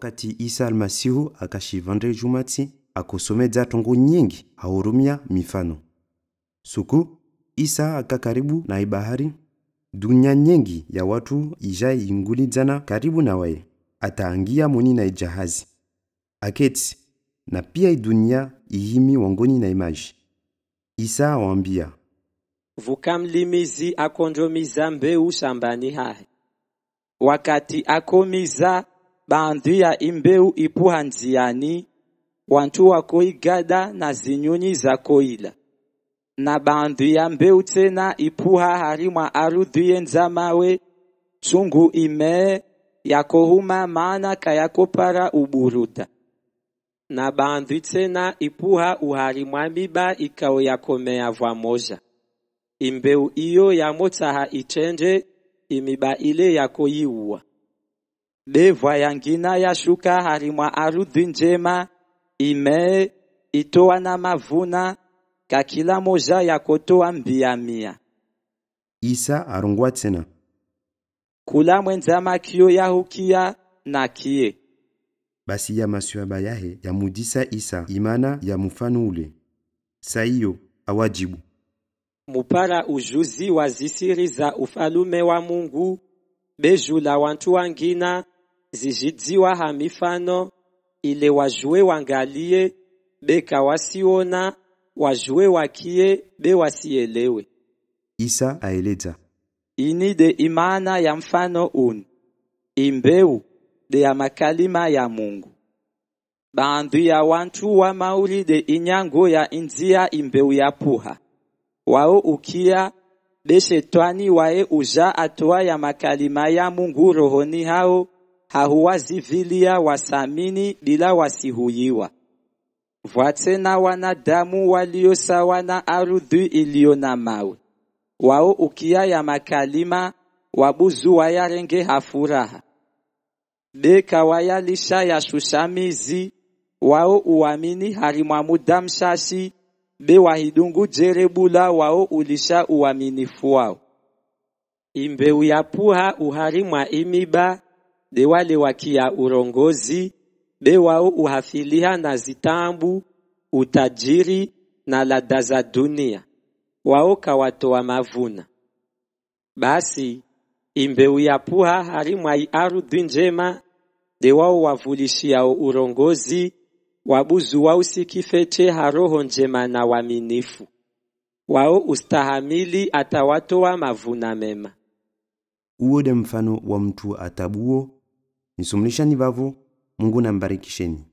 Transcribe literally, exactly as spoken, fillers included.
Wakati Isa Almasihu aka shivandre djumatsi, akosomedza trongo nyengi ha urumia mifano. Suku Isa aka karibu na ibahari, dunia nyengi ya wantru ija ingulidzana karibu na waye, ata angia moni na ijahazi. Aketsi, na pia idunia ihimi wangoni na imaji. Isa awambia: Vuka mlimizi akondromiza mbeu shambani hahe. Wakati akomiza, baandhwi ya imbeu ipuha ndziani, wantru wakoigada na zinyunyi zakoila. Na baandhwi ya mbeu tsena ipuha harimwa arudhwi yendza mawe, tsungu imee, yakohuma, maana kayakopara uburuda. Na baandhwi tsena ipuha uharimwa miba ikao yakomea vwamoja. Imbeu iyo yamotsaha itrende, imiba ile yakoiua. Be vwa yangina yashuka harimwa arudhwi ndjema, imee, itowa na mavuna, ka kila moja yakotowa mbia mia. Isa arongoa tsena: Kula mwendza makio ya hukia, nakie. Basi yamaswiaba yahe yamudzisa Isa imana ya mufano ule. Sa iyo awadjibu: Mupara ujuzi wa zisiri za ufalume wa Mungu, be ju la wantru wangina zijidziwa ha mifano, ile wajue wangalie, be kawasiona, wajue wakie, be wasielewe. Isa aeledza: Ini de imana ya mfano unu: Imbeu de ya makalima ya Mungu. Baandhwi ya wantru wa mauri de inyango ya indzia imbeu yapuha. Wao ukia, be shetwani waye uja atowa ya makalima ya Mungu rohoni hao, hahuwazivilia wasamini bila wasihuyiwa. Vwa tsena wanadamu walio sawa na arudhwi ilio na mawe. Wao ukia ya makalima, wabuzu wayarenge ha furaha. Be kawayalisha yashusha mizi, wao uwamini harimwa muda mshashi, be wahidungu jerebula wao ulisha uwaminifu wao. Imbeu yapuha uharimwa imiba, de wale wakia urongozi, be wao uhafiliha na zitaabu, utajiri, na lada za dunia. Wao kawatowa mavuna. Basi, imbeu yapuha harimwa iarudhwi ndjema, de wao wavulishiao urongozi, wabuzu wausikifetre ha roho ndjema na waminifu. Wao ustahamili ata watowa mavuna mema. Uwo de mfano wa mutru atabuo. Nisumulishani vavo, Mungu nambarikisheni.